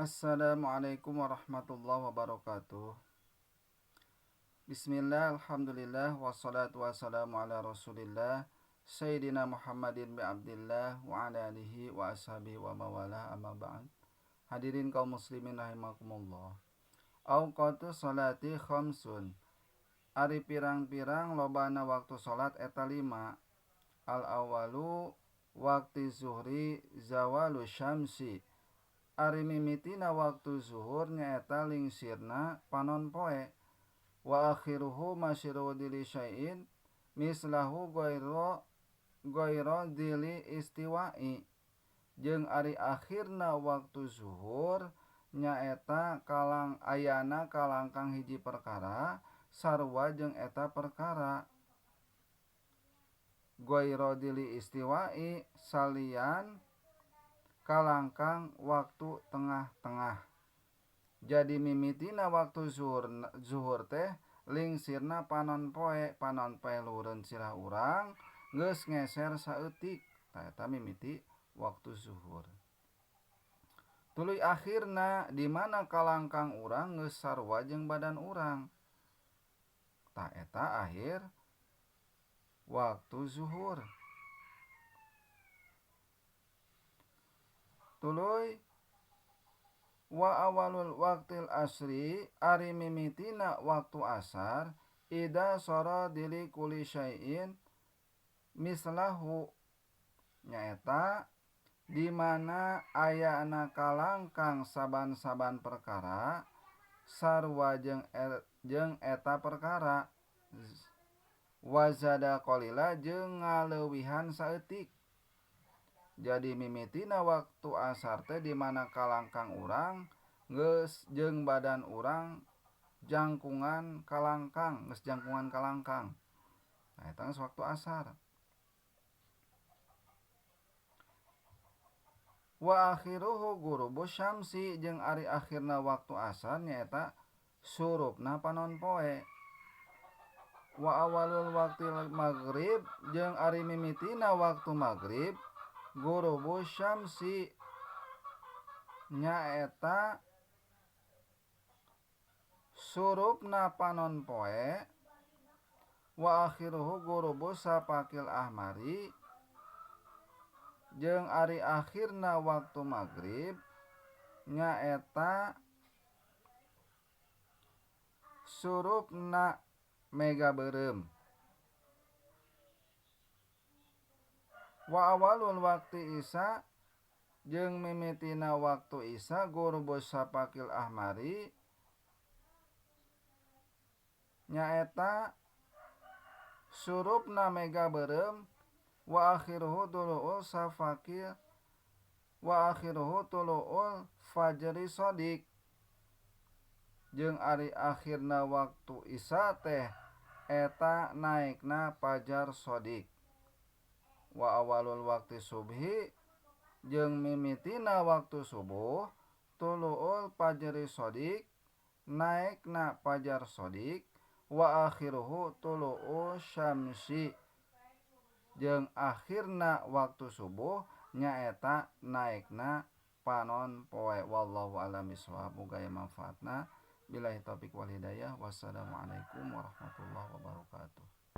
Assalamualaikum warahmatullahi wabarakatuh. Bismillah, alhamdulillah, wassalatu wassalamu ala rasulillah Sayyidina Muhammadin bi Abdillah wa ala alihi wa ashabihi wa mawalah, amma ba'd. Hadirin kaum muslimin rahimakumullah. Awqatu salati khamsun. Ari pirang-pirang lobana waktu salat eta 5. Al awalu waktu zuhri zawalu syamsi. Ari mimitina waktu zuhur nyaeta lingsirna panon poe. Wa akhiruhu masyiru dili syai'in mislahu ghairu dili istiwa'i. Jeung ari akhirna waktu zuhur nyaeta kalang ayana kalangkang hiji perkara sarua jeung eta perkara ghairu dili istiwa'i salian kalangkang waktu tengah-tengah. Jadi mimitina waktu zuhur teh lingsirna panon poe, panon poe luhureun sirah urang geus ngeser saeutik. Tah eta mimiti waktu zuhur. Tuluy akhirna di mana kalangkang urang geus sarua jeung badan urang. Tah eta akhir waktu zuhur. Tuluy wa awalul waqtil asri ari mimitina waktu asar ida sara dili kuli syai'in mislahu nyaeta di mana ayana kalangkang saban-saban perkara sarua jeung eta perkara wazada qalila jeung ngaleuwihan saeutik. Jadi mimitina waktu asar teh di mana kalangkang urang geus jeung badan urang jangkungan kalangkang, geus jangkungan kalangkang. Nah, eta geus waktu asar. Wa akhiruhu ghurubu syamsi jeung ari akhirna waktu asar nyaeta surupna panon poe. Wa awalul waqtil maghrib jeung ari mimitina waktu maghrib ghurubu syamsi nyaeta surupna panon poe. Wa akhiruhu ghurubu sapakil ahmari jeung ari akhirna waktu maghrib nyaeta surupna mega beureum. Wa awalul waktu isya jeung mimitina waktu isya ghurubu sapakil ahmari nyaeta surupna mega beureum. Wa akhiruhu tulu'ul safakil wa akhiruhu tulu'ul fajri shadiq jeung ari akhirna waktu isya teh eta naekna fajar shadiq. Wa awalul waktu subhi jeung mimitina waktu subuh tulu'ul fajri shadiq naekna fajar shadiq. Wa akhiruhu tulu'u syamsi jeung akhirna waktu subuh nyaeta naekna panon poe. Wallahu a'lam bishawab. Muga aya manfaatna. Billahi taufik wal hidayah. Wassalamualaikum warahmatullahi wabarakatuh.